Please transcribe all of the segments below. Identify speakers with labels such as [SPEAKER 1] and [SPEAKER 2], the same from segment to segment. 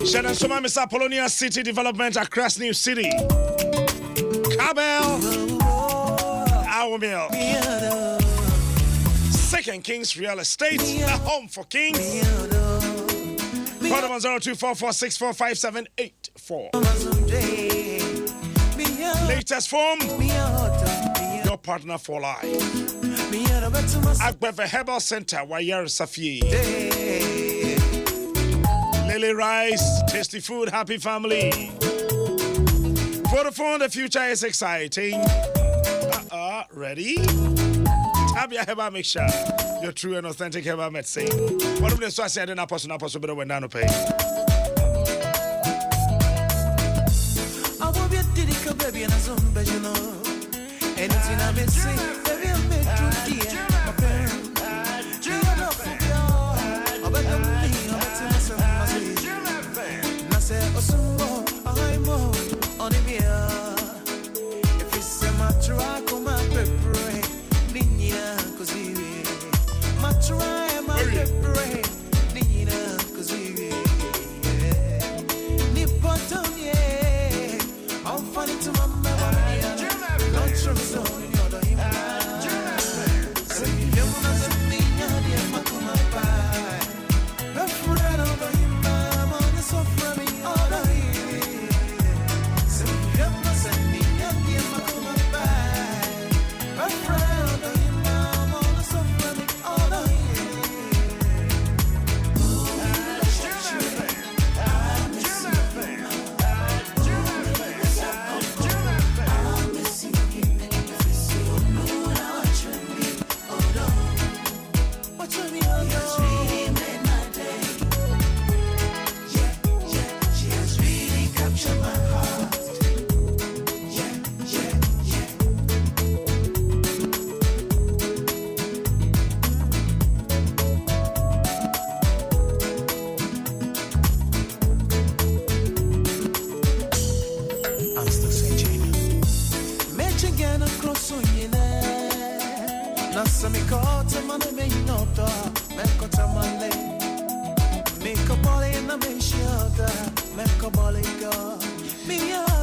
[SPEAKER 1] Shannon Soma, Mr. Apollonia City Development, Accra New City. Cabell, Awomil. Second Kings Real Estate, the home for kings. Call them on 0244645784. Latest form, your partner for life. Agbeve Herbal Center, Wayar Safi. Lily Rice, tasty food, happy family. Vodafone, the future is exciting. Ready? Tabia Herbal Mixture, your true and authentic herbal medicine. What do you say? I didn't apostle, apostle, but when down pay.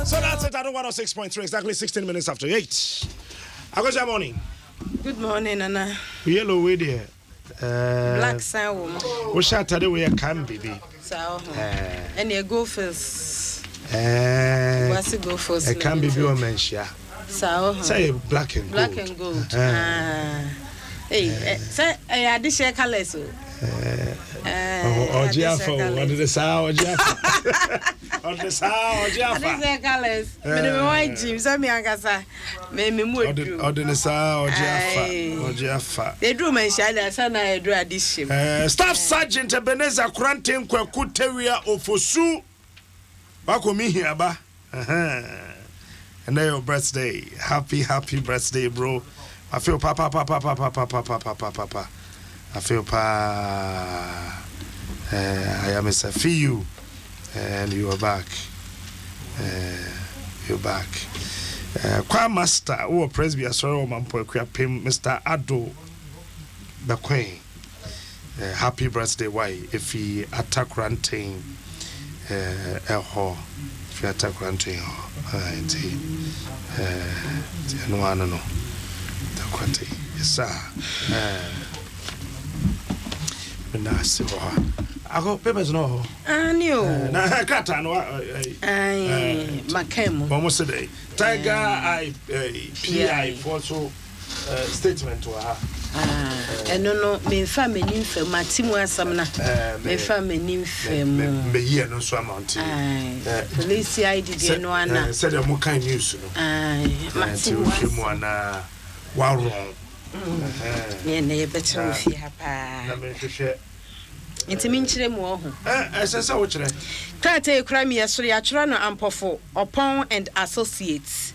[SPEAKER 1] So that's it at 106.3, exactly 16 minutes after 8. Agosia morning.
[SPEAKER 2] Good morning, Nana.
[SPEAKER 1] Yellow way there.
[SPEAKER 2] Black sign woman.
[SPEAKER 1] We shall tell you where can be.
[SPEAKER 2] So, and you go first. What's go first?
[SPEAKER 1] It can be your mention.
[SPEAKER 2] So,
[SPEAKER 1] say black and
[SPEAKER 2] gold. Black and gold. Hey, say, I did share colors.
[SPEAKER 1] Ojiafo, what did the sound? Ojiafo. What the sound? Ojiafo.
[SPEAKER 2] I did share colors. Me me white gym. So me ankasa. Me me mu
[SPEAKER 1] odru. Odi sa Ojiafa. Ojiafa.
[SPEAKER 2] They drew me shine asa na e drew addition.
[SPEAKER 1] Staff Sergeant Ebenezer Kranten Kwaku Tewia Ofosu. Wako mi hiaba. And then your birthday. Happy happy birthday, bro. I feel pa pa pa pa pa pa pa pa pa pa pa pa. I feel pa. I am a you, and you are back. You're back. Choir Master, who Presby, sorry, Mr. Ado Bequin. Happy birthday, why? If he attack ranting, if he attack ranting, no, no, no, yes, sir. I got papers no.
[SPEAKER 2] Ah, no.
[SPEAKER 1] Na kata no.
[SPEAKER 2] Ai, makemu.
[SPEAKER 1] Almost today. Tiger I PI for so statement to her.
[SPEAKER 2] Ah, eno no me fa me nim fa matimu asam na. Me fa me nim fa mu.
[SPEAKER 1] Me ye no so amount.
[SPEAKER 2] Police ID de no ana.
[SPEAKER 1] Said the mo kind news no.
[SPEAKER 2] Ai, matimu
[SPEAKER 1] asam ana wa wrong.
[SPEAKER 2] Me na ye better fi ha pa.
[SPEAKER 1] Na me hwehwe.
[SPEAKER 2] Nti mi nkyerɛ mu ɔho.
[SPEAKER 1] Ɛsɛ sɛ wokyerɛ.
[SPEAKER 2] Krataa ekura mi yɛ soro yɛatwerɛ no Ampɔfo Ɔpɔn and Associates.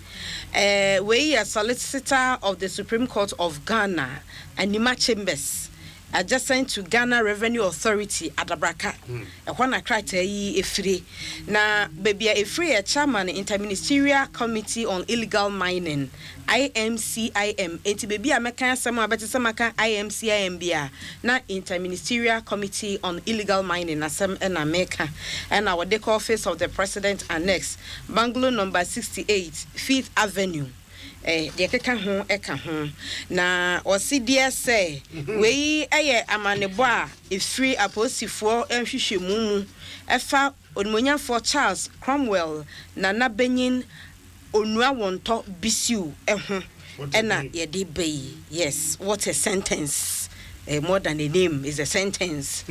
[SPEAKER 2] Wei yɛ solicitor of the Supreme Court of Ghana, Anima Chambers. Adjacent to Ghana Revenue Authority, Adabraka. Ɛhɔ na krataa yi efiri. Na baabi a efiri yɛ Chairman, Interministerial Committee on Illegal Mining, IMCIM. Enti baabi a mɛka asɛm a bɛte sɛ maka IMCIM bi a, na Interministerial Committee on Illegal Mining asɛm ɛna mɛka. Ɛna wɔde kɔ Office of the President Annex, Bungalow number 68, Fifth Avenue. Deɛ keka ho ɛka ho na ɔsi deɛ sɛ wei ɛyɛ amanebɔ a efiri apolisifoɔ nhwehwɛmu mu ɛfa Onimonyamfoɔ Charles Cromwell Nana Benyin Onua Wɔntɔ Bisiw ɛho ɛna yɛde bɛyi. Yes, what a sentence! More than a name is a sentence.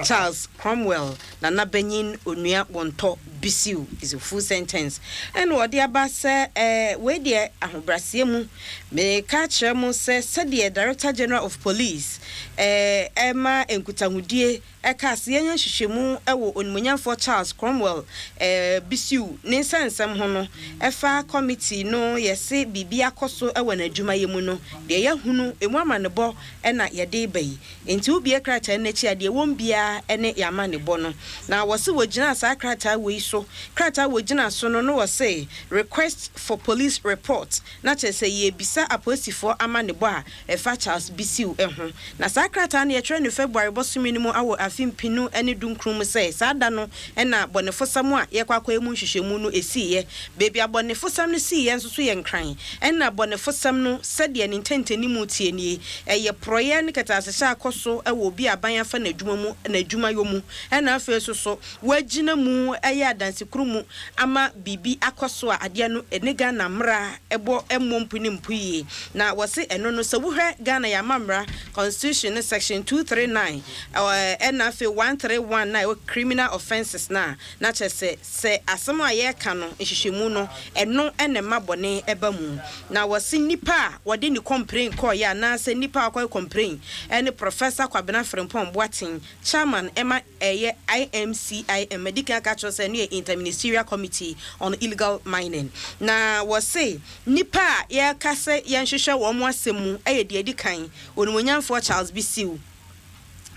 [SPEAKER 2] Charles Cromwell Nana Benyin Onua Wɔntɔ Bisiw is a full sentence. Ɛna wɔde aba sɛ wei deɛ, ahobrɛaseɛ mu meka kyerɛ mo sɛ sɛdeɛ Director General of Police ɛma nkutahodie ɛka ase yɛnyɛ nhwehwɛmu ɛwɔ Onimonyamfoɔ Charles Cromwell Bisiw ne nsɛnsɛm ho no, ɛfa committee no yɛse biribi akɔ so ɛwɔ n'adwumayɛ mu no, deɛ yɛahunu emu amanebɔ ɛna yɛde ba yi. Nti wobie krataa no akyi a, deɛ wɔm biara ɛne yɛamanebɔ no. Na wɔse wɔgyina saa krataa wei so, krataa wɔgyina so no wɔse request for police report, na kyerɛ sɛ yɛbisa apolisifoɔ amanebɔ a ɛfa Charles Bisiw ho. Na saa krataa no yɛtwerɛ no February bɔsome no mu awɔ afe 2019 mu, sɛ saa da no ɛna bɔnefosɛm a yɛkɔ akɔyɛ mu nhwehwɛmu no ɛsiiɛ. Baabi a bɔnefosɛm no siiɛ nso so yɛ Nkran. Ɛna bɔnefosɛm no, sɛdeɛ ne ntɛntɛnimu tie nie, ɛyɛ porɔeɛ ne kɛtɛasehyɛ akɔ so ɛwɔ obi aban afa n'adwuma mu, n'adwumayɔ mu, ɛna afei nso so wagyina mu ɛyɛ adansekuru mu ama biribi akɔ so a adeɛ no ɛne Ghana mmara ɛbɔ ɛmmɔ mpo ne mpo yie. Na wɔse ɛno no, sɛ wohwɛ Ghana yɛama mmara, Constitution no section 239 ɛna afei 131 na ɛwɔ criminal offences, na kyerɛ sɛ asɛm a yɛreka no nhwehwɛmu no, ɛno ɛna ɛma bɔne ɛba mu. Na wɔse nipa a wɔde ne complain kɔɔyɛ anaasɛ nipa a wakɔyɛ complain ɛne Professor Kwabena Frimpong Boateng, chairman ɛma ɛyɛ IMCIM. Madi kan aka kyerɛ sɛ ɛno yɛ Interministerial Committee on Illegal Mining. Na wɔse nipa a yɛreka sɛ yɛnhwehwɛ wɔn mo asɛm mu ɛyɛ deɛ edi kan, Onimonyamfoɔ Charles Bisiw;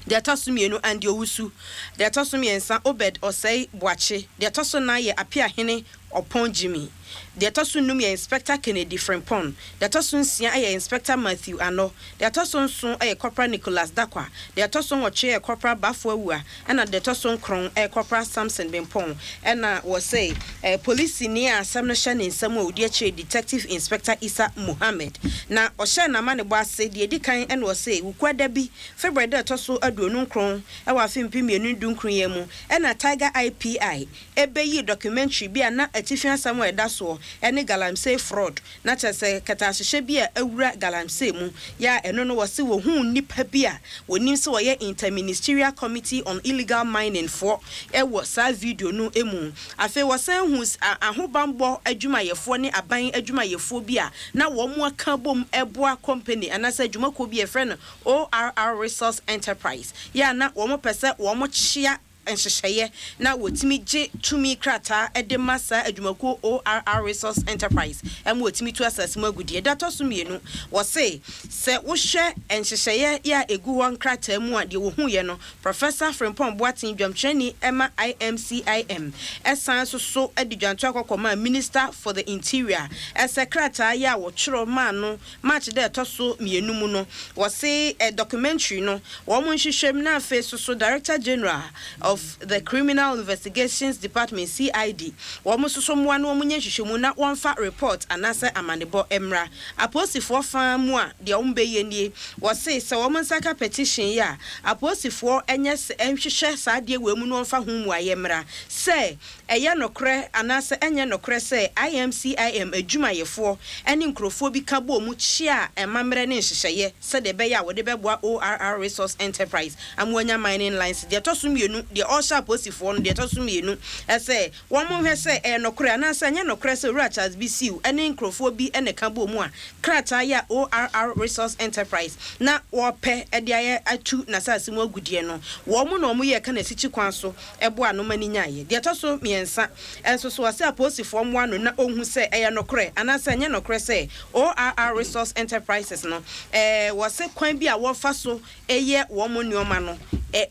[SPEAKER 2] deɛ ɛtɔ so mmienu, Andy Owusu; deɛ ɛtɔ so mmiɛnsa, Obed Ɔsɛe Boakye; deɛ ɛtɔ so nan yɛ Apiahene Ɔpɔn Jimmy; deɛ ɛtɔ so num yɛ Inspector Kennedy Frimpong; deɛ ɛtɔ so nsia yɛ Inspector Matthew Ano; deɛ ɛtɔ so nson yɛ Corporal Nicholas Dakwa; deɛ ɛtɔ so nwɔtwe yɛ Corporal Bafo Awua; ɛna deɛ ɛtɔ so nkron yɛ Corporal Samson Bempɔn. Ɛna wɔsɛ polisini a asɛm no hyɛ ne nsam a odi akyire, Detective Inspector Isa Mohammed, na ɔhyɛ n'amanebɔ ase. Deɛ edi kan, ɛna ɔsɛ Wukuada bi, February da ɛtɔ so 29 ɛwɔ afe 2019 yɛn mu, ɛna Tiger Eye PI ɛbɛyi documentary bi a na atifi asɛm a ɛda soɔ ɛne galamsey fraud, na kyerɛ sɛ kɛtɛahyehyɛ bi a awura galamsey mu yɛ a ɛno no wɔse wɔhuu nnipa bi a wɔnim sɛ wɔyɛ Interministerial Committee on Illegal Mining foɔ ɛwɔ saa video no mu. Afei wɔsan hu ahobanbɔ adwumayɛfoɔ ne aban adwumayɛfoɔ bi a na wɔn aka bom ɛboa company anaasɛ adwumakuo bi a yɛfrɛ no ORR Resource Enterprise, yɛ a na wɔn pɛ sɛ wɔn kyea nhyehyɛeɛ na wɔtumi gye tumi krataa de ma saa adwumakuo ORR Resource Enterprise ɛma wɔtumi tu asase mu agudeɛ. Da tɔ so mmienu, wɔse sɛ wohwɛ nhyehyɛeɛ yɛ a ɛgu hɔ nkrataa mu a, deɛ wɔhuiɛ no, Professor Frimpong Boateng, dwamkyerɛni ɛma IMCIM, ɛsan nso so de dwanto akɔkɔ Minister for the Interior ɛsɛ krataa yɛ a wɔtwerɛ maa no March da ɛtɔ so mmienu mu no, wɔse documentary no wɔn nhwehwɛm. Na afei so so Director General of the Criminal Investigations Department, CID, wɔn nso so mmoa no wɔn nyɛ nhwehwɛmu na wɔmfa report anaasɛ amanebɔ mmra. Apolisifoɔ fan mu a, deɛ wɔn bɛyɛ nie: wɔse sɛ wɔn nsa ka petition yi a, apolisifoɔ nyɛ sɛ nhwehwɛ saa adeɛ wɔ mu na wɔmfa ho mmuayɛ mmra sɛ ɛyɛ nokorɛ anaasɛ ɛnyɛ nokorɛ sɛ IMCIM adwumayɛfoɔ ne nkurɔfoɔ bi ka bɔ mu kyia amammerɛ ne nhyehyɛeɛ sɛdeɛ ɛbɛyɛ a wɔde bɛboa ORR Resource Enterprise ama wɔanya mining license. Deɛ ɛtɔ so mmienu deɛ Deɛ ɔrehyɛ apolisifoɔ no, deɛ ɛtɔ so mmienu, sɛ wɔnhwɛ sɛ ɛyɛ nokorɛ anaasɛ ɛnyɛ nokorɛ sɛ Owura Charles Bissue ne nkurɔfoɔ bi na ɛka bɔɔ mu a krataa yi a ORR Resource Enterprise na wɔrepɛ de ayɛ atu n'asase mu agudeɛ no, wɔn na wɔyɛɛ ka n'asikyi kwan so boaa no ma no nyaeɛ. Deɛ ɛtɔ so mmiɛnsa nso so, ɔsɛ apolisifoɔ mmoa no na ɔnhu sɛ ɛyɛ nokorɛ anaasɛ ɛnyɛ nokorɛ sɛ ORR Resource Enterprises no, wɔse kwan bi a wɔfa so yɛ wɔn nneɛma no,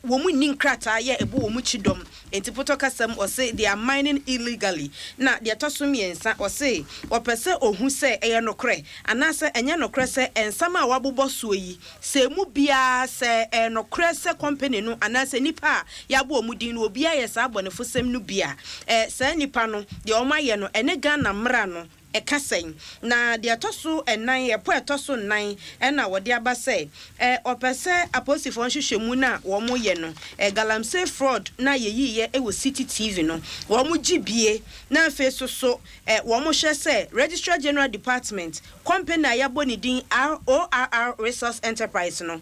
[SPEAKER 2] wɔn nni nkrataa yɛ ɛbɔ wɔn kyidɔm. Enti potɔ kasa mu ɔse they are mining illegally. Na deɛ ɛtɔ so mmiɛnsa, ɔse ɔpɛ sɛ ɔhu sɛ ɛyɛ nokorɛ anaasɛ ɛnyɛ nokorɛ sɛ nsɛm a wɔabobɔ soɔ yi, sɛ ɛmu biara sɛ ɛyɛ nokorɛ sɛ company no anaasɛ nnipa a yɛabɔ wɔn din no obiara yɛ saa abɔnefosɛm no bi a, saa nnipa no deɛ wɔayɛ no ɛne Ghana mmara no ɛka sɛn? Na deɛ ɛtɔ so nnan, ɛpɔ a ɛtɔ so nnan na wɔde aba sɛ, ɔpɛ sɛ apolisifoɔ nhwehwɛmu no a wɔyɛ no, galamsey fraud no a yɛyiiɛ wɔ Citi TV no, wɔgye bie, na afei nso so wɔhwɛ sɛ Registrar General Department, company a yɛabɔ ne din RORR Resource Enterprise no,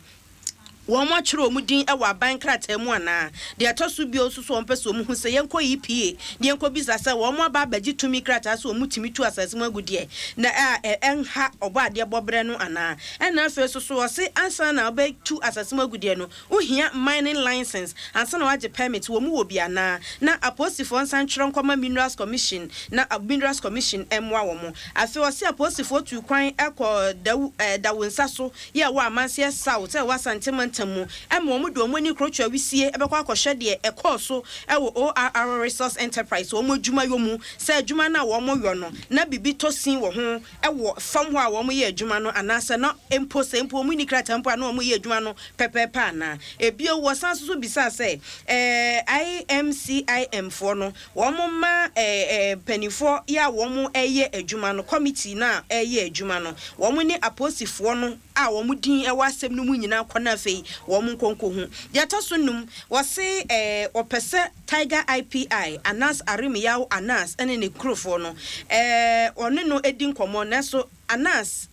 [SPEAKER 2] Wɔatwerɛ wɔn din wɔ aban krataa mu anaa? Deɛ ɛtɔ so bio nso so wɔpɛ sɛ wɔhu sɛ yɛnkɔ EPA na yɛnkɔbisa sɛ wɔn aba abɛgye tumi krataa sɛ wɔtumi tu asase mu agudeɛ na a ɛnha ɔbɔadeɛ bɔberɛ no anaa? Ɛna afei nso so wɔse ansa na wobɛtu asase mu agudeɛ no wohia mining license ansa na woagye permit, wɔn wɔ bi anaa? Na apolisifoɔ nsan ntwerɛ nkɔma Minerals Commission na Minerals Commission mmoa wɔn. Afei wɔse apolisifoɔ tuu kwan kɔɔ Dawu Dawunsa so yi a ɛwɔ Amanseɛ South a ɛwɔ Asante Mantam mu ma wɔde wɔn ani korotwo awisie bɛkɔ akɔhwɛ deɛ ɛkɔɔ so wɔ ORR Resource Enterprise wɔn adwumayɔ mu sɛ adwuma no a wɔyɔ no na biribi tɔ sin wɔ ho wɔ fam hɔ a wɔyɛ adwuma no anaasɛ na mpo sɛ mpo wɔnni krataa mpo a na wɔyɛ adwuma no pɛpɛɛpɛ anaa. Ebio wɔsan nso so bisaa sɛ IMCIM foɔ no wɔmma mpanimfoɔ yi a wɔreyɛ adwuma no, committee no a ɛreyɛ adwuma no, wɔn ne apolisifoɔ no a wɔn din wɔ asɛm no mu nyinaa nkɔ na afei wɔn nkɔ nkɔhu. Deɛ ɛtɔ so nnum, wɔse wɔpɛ sɛ Tiger IPI, Anas Aremeyaw Anas ne ne nkurofoɔ no, wɔne no di nkɔmmɔ nanso Anas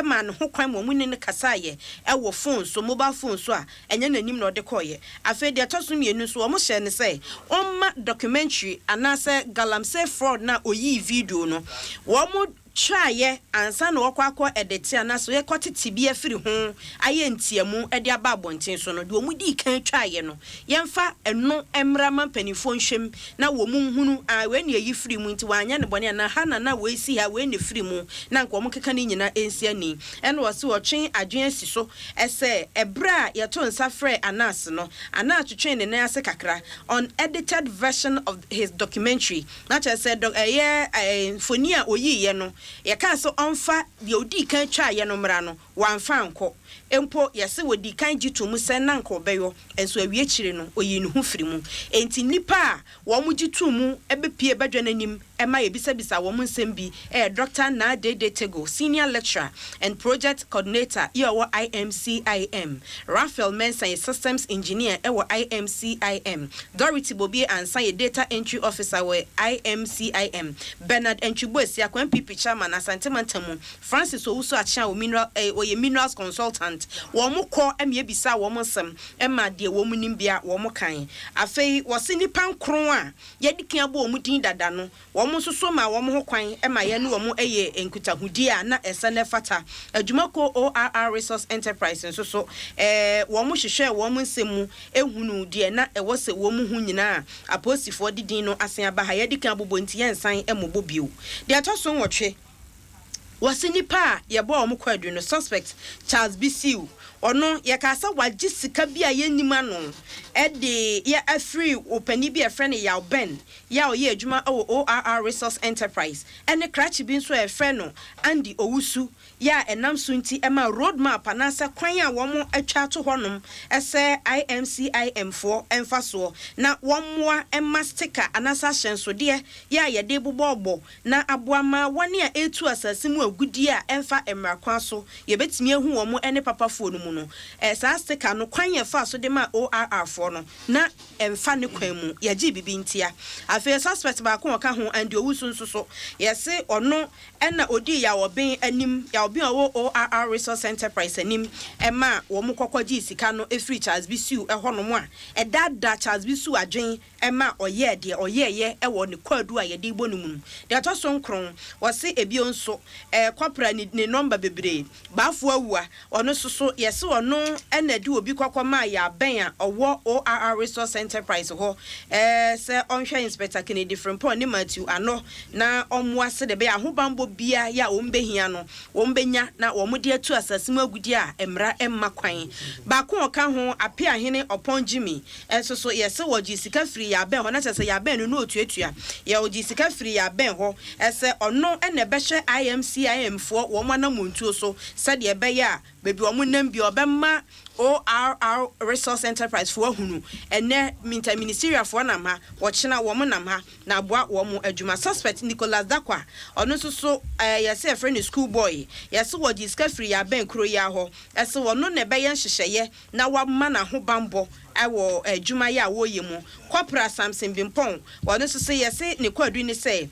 [SPEAKER 2] maa no ho kwan ma wɔne no kasaeɛ wɔ fon so, mobile phone so a ɛnyɛ n'anim na ɔde kɔeɛ. Afei deɛ ɛtɔ so mmienu nso, wɔhyɛɛ no sɛ ɔmma documentary anaasɛ galamsey fraud no a ɔyii video no, wɔtwaeɛ ansa na wɔkɔ akɔ ɛdete anaasɛ wɔkɔtete bi afiri ho ayɛ ntiamu de aba abɔnten so no, deɛ wɔdii kan twaeɛ no, Yɛmfa ɛno mmra ma mpanimfoɔ nhwɛ mu na wɔn nhunu, ah, wei na yɛyi firii mu nti wanyɛ no bɔne anaa ha na na wei si ha, wei na ɛfiri mu, na anka wɔnkeka ne nyinaa nsi ani. Ɛna ɔse ɔtwe adwene asi so sɛ ɛberɛ a yɛto nsa frɛɛ Anas no, Anas twetwee ne nan ase kakra, unedited version of his documentary, na kyerɛ sɛ dɔ, ɛyɛ mfoni a ɔyiiɛ no, yɛkaa sɛ ɔmfa deɛ ɔdii kan twaeɛ no mmra no, wamfa ankɔ. Mpo yɛse wɔdii kan gye too mu sɛ na anka ɔbɛyɔ, nso awie akyire no, ɔyii ne ho firi mu. Enti nnipa a wɔgye too mu bɛpuee badwa no anim ma yɛbisabisaa wɔn nsɛm bi yɛ Dɔkta Naa Dede Tego, Senior Lecturer and Project Coordinator yɛ ɔwɔ IMCIM, Raphael Mensah yɛ Systems Engineer wɔ IMCIM, Dorothy Bobie Ansah yɛ Data Entry Officer wɔ IMCIM, Bernard Antwi Boasiako, NPP Chairman, Asante Mantam mu, Francis Owusu Akyea wɔ mineral eh, ɔyɛ minerals consultant. Wɔn kɔ ma yɛbisaa wɔn nsɛm ma deɛ wɔn nim bia wɔn kan. Afei wɔse nnipa nkron a yɛadi kan abɔ wɔn din dada no, wɔn nso so maa wɔn ho kwan ma yɛne wɔn yɛɛ nkutahodie a na ɛsɛ na ɛfata. Adwumakuo ORR Resource Enterprise nso so eh, wɔn hwehwɛɛ wɔn nsɛm mu hunuu deɛ na ɛwɔ sɛ wɔn hu nyinaa a apolisifoɔ de din no asen aba ha. Yɛadi kan abobɔ nti yɛnsan mmobɔ bio. Deɛ ɛtɔ so nwɔtwe. Wɔse nipa a yɛbɔɔ wɔn kwaadu no, suspect, Charles Bisiw, ɔno yɛkaa sɛ wagye sika bi a yɛnnim ano de yɛ afiri opanin bi a yɛfrɛ no Yaw Ben yɛ a ɔyɛ adwuma wɔ ORR Resource Enterprise ɛne krakye bi nso a yɛfrɛ no Andy Owusu yɛ a ɛnam so nti ɛma road map anaasɛ kwan a wɔn atwa ato hɔnom sɛ IMCIM foɔ mfa soɔ na wɔmmoa mma sticker anaasɛ ahyɛnsodeɛ yɛ a yɛde bobɔɔbɔ na aboa ma wɔn a ɛretu asase mu agudeɛ a ɛmfa mmara kwan so, yɛbɛtumi ahu wɔn ne papafoɔ no mu. mu no, saa sticker no, kwan yɛfa so de ma ORR foɔ no na ɛmfa ne kwan mu, yɛgye bibi ntia. Afei suspect baako a ɔka ho, Andy Owusu, nso so yɛse ɔno ɛna odi Yawɔben anim, Yawɔben a ɔwɔ ORR Resource Enterprise anim, ɛma wɔn kɔkɔ gye sika no efiri Charles Bisiu ɛhɔnom a ɛdaadaa Charles Bisiu adwen ɛma ɔyɛɛ deɛ ɔyɛɛyɛ ɛwɔ ne kwaadu a yɛde bɔ ne mu no. Deɛ ɛtɔ so nkron, wɔse ebio nso kɔpra ne nɔmba bebree baafo awua, ɔno nso so yɛse ɔno ɛna de obi kɔkɔ maa Yɛabɛn a ɔwɔ ORR Resource Enterprise hɔ sɛ ɔnhwɛ Inspector Kennedy Frimpong ne Matthew ano na ɔmmoa sɛ de bɛyɛ ahobanbɔ bia yɛ a wɔn bɛhia no wɔn bɛnya na wɔn de atu asase mu agudie a mmara mma kwan. Baako a ɔka ho, Apeahene Ɔpɔn Jimmy, ɛnso so yɛsɛ wɔgye sika firi Yɛabɛn hɔ, na kyerɛ sɛ Yɛabɛn no na otuatua yɛ ɔgye sika firi Yɛabɛn hɔ ɛsɛ ɔno ɛna ɛbɛhyɛ IMCIM foɔ wɔn anamontuo so sɛdeɛ ɛbɛyɛ a baabi wɔn nam bi ɔbɛma ORR Resource Enterprise foɔ ahunu ɛnɛ interministerial foɔ nam ha, wɔkyena wɔn nam ha na aboa wɔn adwuma. Suspect Nicholas Dakwa, ɔno nso so yɛsɛ yɛfrɛ no school boy, yɛsɛ wɔgye sika firi Yɛabɛn kuro yi ahɔ ɛsɛ wɔno na ɛbɛyɛ nhyehyɛeɛ na wama n'ahobanbɔ ɛwɔ adwuma yi a wɔreyɛ mu. Kɔpra Samson Bimpɔn, ɔno nso so yɛse ne kwadu ne sɛ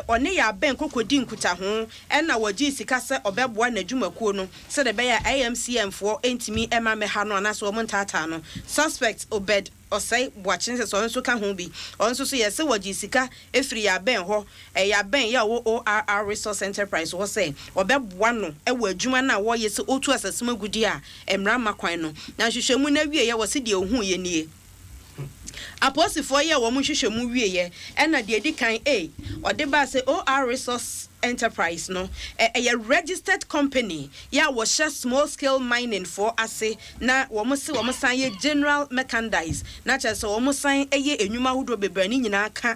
[SPEAKER 2] ɔne Yɛabɛn kɔkɔdi nkutaho ɛna wɔgye sika sɛ ɔbɛboa n'adwumakuo no sɛdeɛ ɛbɛyɛ a IMCM foɔ ntumi ɛma mɛha no anaasɛ wɔn ntaataa no. Suspect Obed Ɔsɛe Boakye sɛ ɔno nso ka ho bi, ɔno nso so yɛsɛ wɔgye sika efiri Yɛabɛn hɔ, Yɛabɛn yɛ a ɔwɔ ORR Resource Enterprise hɔ sɛ ɔbɛboa no ɛwɔ adwuma no a wɔyɛ sɛ otu asase mu agudie a mmara ma kwan no. Na nhwehwɛmu no awie yɛ wɔ se deɛ ohun yɛ nie. Apolisifoɔ yɛ wɔn nhwehwɛmu wieɛ, ɛna deɛ edi kan a ɔde baa sɛ OR Resource Enterprise no ɛyɛ registered company yɛ a wɔhyɛ small scale mining foɔ ase, na wɔn se wɔn san yɛ general merchandise, na kyerɛ sɛ wɔn san yɛ enwuma ahodoɔ bebree ne nyinaa ka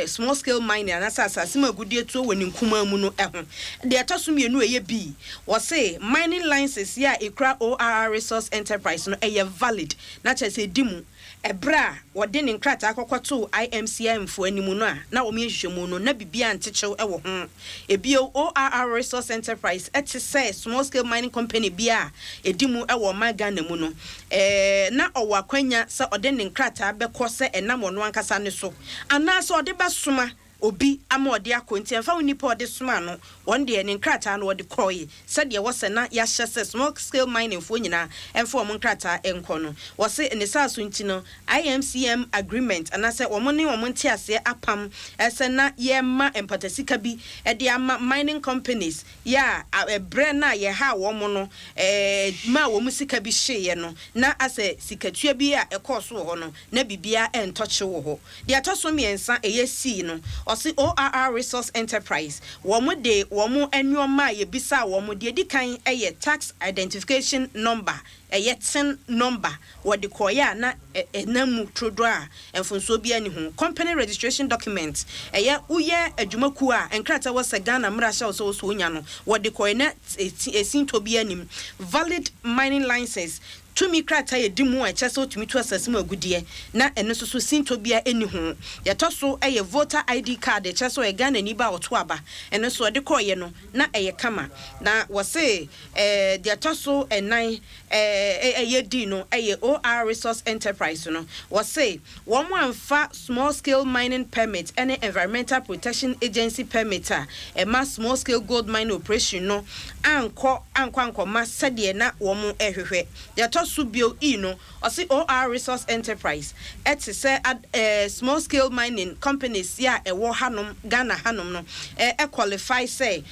[SPEAKER 2] small scale mining anaasɛ asase mu agudie tuo wɔ ne nkumaa mu no ɛho. Deɛ ɛtɔ so mmienu, ɛyɛ B, wɔse mining license yɛ a ekura ORR Resource Enterprise no ɛyɛ valid, na kyerɛ sɛ edi mu ɛberɛ a wɔde ne nkrataa kɔkɔtoo IMCIM foɔ anim no a na wɔn yɛ nhwehwɛmu no na biribiara ntekyew wɔ ho. Ebio, ORR Resource Enterprise ɛte sɛ small scale mining company bi a edi mu wɔ ɔman Ghana mu no, na ɔwɔ akwanya sɛ ɔde ne nkrataa bɛkɔ sɛ ɛnam ɔno ankasa ne so anaasɛ ɔde bɛsoma obi ama ɔde akɔ. Nti ɛmfa wo nipa ɔde soma no, wɔn deɛ ne nkrataa no wɔde kɔɔye sɛdeɛ wɔsɛ na yɛahyɛ sɛ small scale mining foɔ nyinaa ɛmfa wɔn nkrataa nkɔ no. Wɔse ne saa so nti no, IMCM agreement anaasɛ wɔn ne wɔn nte aseɛ apam ɛsɛ na yɛma mpatasika bi ɛde ama mining companies yɛ a ɛbrɛ na yɛha wɔn no maa wɔn sika bi hyeeɛ no, na asɛ sikatua bi a ɛkɔɔ so wɔ hɔ no na biribiara ɛntɔkye wɔ hɔ. Deɛ ɛtɔ so mmiɛnsa, ɛyɛ C no, ɔsi ORR Resource Enterprise wɔn de wɔn nneɛma a yɛbisa wɔn, deɛ di kan ɛyɛ tax identification number, ɛyɛ TIN number, wɔde kɔɔeɛ a na ɛnam mu turodo a mfonsuo bi ani ho. Company registration document, ɛyɛ woyɛ adwumakuo a nkrataa wɔ sɛ Ghana mmara hyɛ wo sɛ wo so wonya no, wɔde kɔɔeɛ na esintɔ bi anim. Valid mining license, tumi krataa yɛ di mu a ɛkyɛ sɛ wotumi tu asase mu agudeɛ, na ɛno nso so sintɔ bia ɛni ho. Yɛtɔ so ɛyɛ voter ID card, ɛkyɛ sɛ ɔyɛ Ghana ni ba a ɔto aba, ɛno nso ɔde kɔɔyɛ no na ɛyɛ kama. Na wɔse deɛ ɛtɔ so ɛnan, ɛyɛ di no, ɛyɛ OR Resource Enterprise no, wɔse wɔn amfa small scale mining permit ɛne Environmental Protection Agency permit a ɛma small scale gold mining operation no ankɔ ankɔma sɛdeɛ na wɔn ɛhwehwɛ. Deɛ ɛtɔ so bio, E no, ɔse OR Resource Enterprise ɛte sɛ small scale mining companies yi a ɛwɔ hanom, Ghana hanom no, ɛqualify sɛ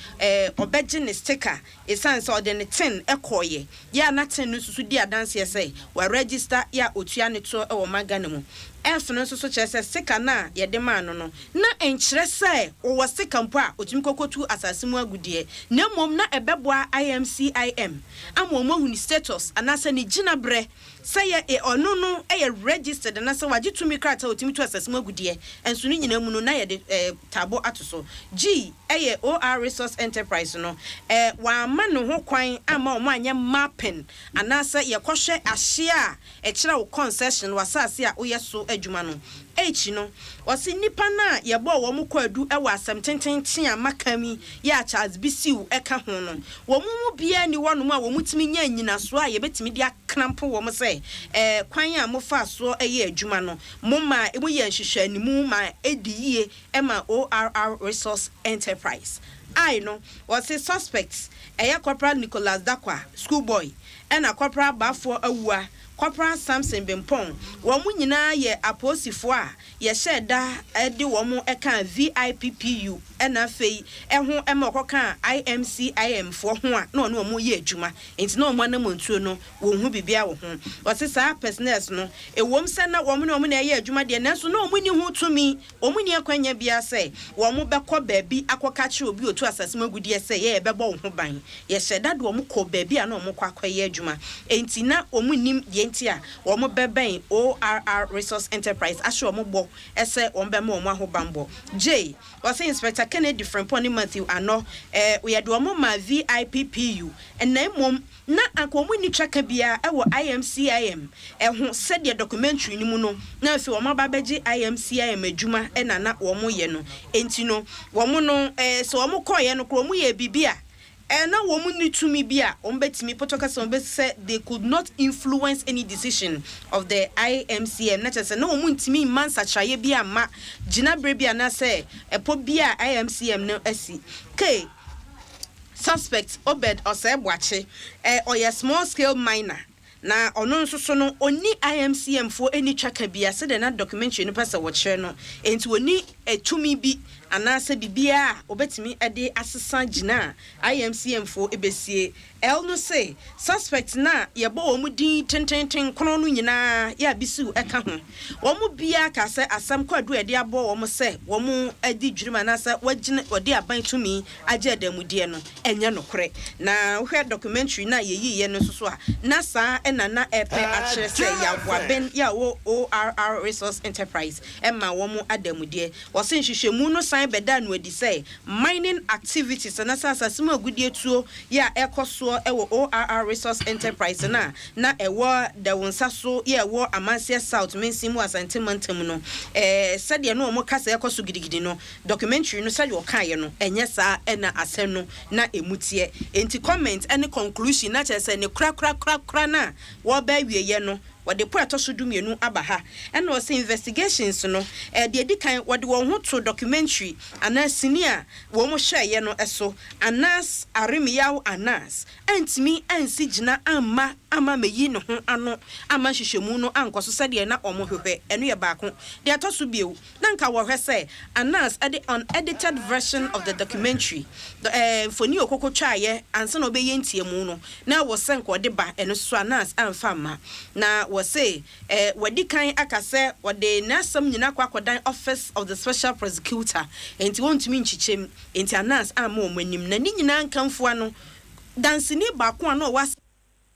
[SPEAKER 2] ɔbɛgye ne sticker ɛsiane sɛ ɔde ne TIN ɛkɔɔyɛ yɛ a na TIN no nso so di adanseɛ sɛ waregister yɛ a otua ne toɔ ɛwɔ ɔman Ghana mu. F no nso so kyerɛ sɛ sticker no a yɛde maa no, na nkyerɛ sɛ wɔwɔ sticker mpo a otumi kɔkɔtu asase mu agudeɛ, na mmom na ɛbɛboa IMCIM ama wɔn ahu ne status anaasɛ ne gyinaberɛ sɛ yɛ ɔno no yɛ registered anaasɛ wagye tumi krataa a otumi tu asase mu agudeɛ. Nso ne nyinaa mu no na yɛde tabo ato so. G ɛyɛ OR Resource Enterprise no wama ne ho kwan ama wɔn anyɛ mapping anaasɛ yɛkɔhwɛ ahyɛ a ɛkyerɛ wo concession wɔ asase a woyɛ so adwuma no. H no, ɔse nnipa no a yɛbɔɔ wɔn kwaadu wɔ asɛm tententen a maka yi yɛ a Charles Bissue ka ho no, wɔn mu biara nni hɔnom a wɔtumi nyaa nnyinasoɔ a yɛbɛtumi de akrampo wɔn sɛ kwan a mofaa soɔ yɛɛ adwuma no, momaa moyɛɛ nhwehwɛanimu ma ɛdi yie ma ORR Resource Enterprise. I no, ɔse suspects ɛyɛ Corporal Nicholas Dakwa, school boy, ɛna Corporal Baffour Awuah, Corporal Samson Bempong, wɔn nyinaa yɛ apolisifoɔ a yɛhyɛɛ da de wɔn kaa VIPPU ɛna afei ɛho ma wɔkɔkaa IMCIM foɔ ho a na wɔne wɔn reyɛ adwuma nti na wɔn anamontuo no wɔnhu biribiara wɔ ho. Ɔse saa personnels no, ɛwom sɛ na wɔn ne wɔn na ɛreyɛ adwuma deɛ nanso na wɔn nni ho tumi, wɔn nni akwanya biara sɛ wɔn bɛkɔ baabi akɔka akyerɛ obi a ɔtu asase mu agudeɛ sɛ yɛ yɛbɛbɔ wo ho ban. Yɛhyɛ da de wɔn kɔɔ baabi a na wɔkɔ akɔyɛ adwuma, enti na wɔnnim deɛ nti a wɔbɛbɛn ORR Resource Enterprise ahyɛ wɔn bɔ sɛ wɔbɛma wɔn ahobammɔ. J, Ɔse Inspector Kennedy Frimpong ne Matthew Anɔ, eh, yɛde wɔn maa VIPPU, na mmom na anka wɔn nni twaka biara wɔ IMCIM ho sɛdeɛ documentary no mu no na afei wɔn aba abɛgye IMCIM adwuma na na wɔyɛ no. Enti no wɔn no, eh, sɛ wɔn kɔeɛ no koraa wɔyɛɛ biribi a Eh, na wɔn nni tumi bi a wɔn bɛtumi, pɔtɔ kasa wɔn bɛ sɛ they could not influence any decision of the IMCM, na kyerɛ sɛ na wɔn ntumi mma nsakyeraeɛ bi amma gyinaberɛ bi anaasɛ ɛpɔ bi a IMCM no asi. K, Suspect Obed Osei Boakye, eh, ɔyɛ small scale miner. Na ɔno nso so no, ɔnni IMCM foɔ nni twaka biara sɛdeɛ na documentary no pɛ sɛ wɔkyerɛ no, enti ɔnni tumi bi anaasɛ biribiara a ɔbɛtumi de asesa gyina a IMCM foɔ bɛsie. L no se, Suspects no a yɛbɔ wɔn din tententen krono no nyinaa yɛ a Bissue ka ho. Wɔn mu biara kaa sɛ asɛm kwaadu a yɛde abɔ wɔn sɛ wɔadi dwirim anaasɛ wɔagyina wɔde aban tumi agye adanmudeɛ no, ɛnyɛ nokorɛ. Na wohwɛ documentary no a yɛyiiɛ no nso so a, na saa na na ɛrepɛ akyerɛ sɛ Yaw Boaben yɛ a ɔwɔ ORR Resource Enterprise maa wɔn adanmudeɛ. Wɔse nhwehwɛmu no san bɛdaa no adi sɛ mining activities anaasɛ asase mu agudeɛtuo yɛ a ɛrekɔ soɔ wɔ ORR Resource Enterprise no a na ɛwɔ Dawunsaso yɛ a ɛwɔ Amanseɛ South mansin mu wɔ Asante mantam no, sɛdeɛ na wɔka sɛ ɛrekɔ so gidigidi no, Documentary no sɛdeɛ ɔkaeɛ no ɛnyɛ saa na asɛm no na ɛmu teɛ. Enti comment ne conclusion na kyerɛ sɛ ne korakorakorakora no a wɔreba awieɛ no wɔde po a ɛtɔ so dumienu aba ha. Ɛna ɔse investigations no deɛ ɛdi kan wɔde wɔn ho too documentary anaa sini a wɔn hwɛeɛ no so. Anas Aremeyaw Anas antumi ansi gyina amma amma ammɛyi ne ho ano amma nhwehwɛmu no ankɔ so sɛdeɛ na wɔhwehwɛ. Ɛno yɛ baako. Deɛ ɛtɔ so bio, Na anka wɔhwɛ sɛ Anas de unedited version of the documentary, the mfoni a ɔkɔkɔtwaeɛ ansa na ɔbɛyɛ ntiamu no, na ɛwɔ sɛ anka ɔde ba, ɛno nso so Anas amfa amma. Na wɔse eh, wadi kan aka sɛ ɔde n'asɛm nyinaa akɔ akɔdan Office of the Special Prosecutor, enti wɔntumi nkyekyɛ mu, enti Anas amma wɔn anim. Na ne nyinaa nkamfua no, danseni baako a na ɔwɔ asɛm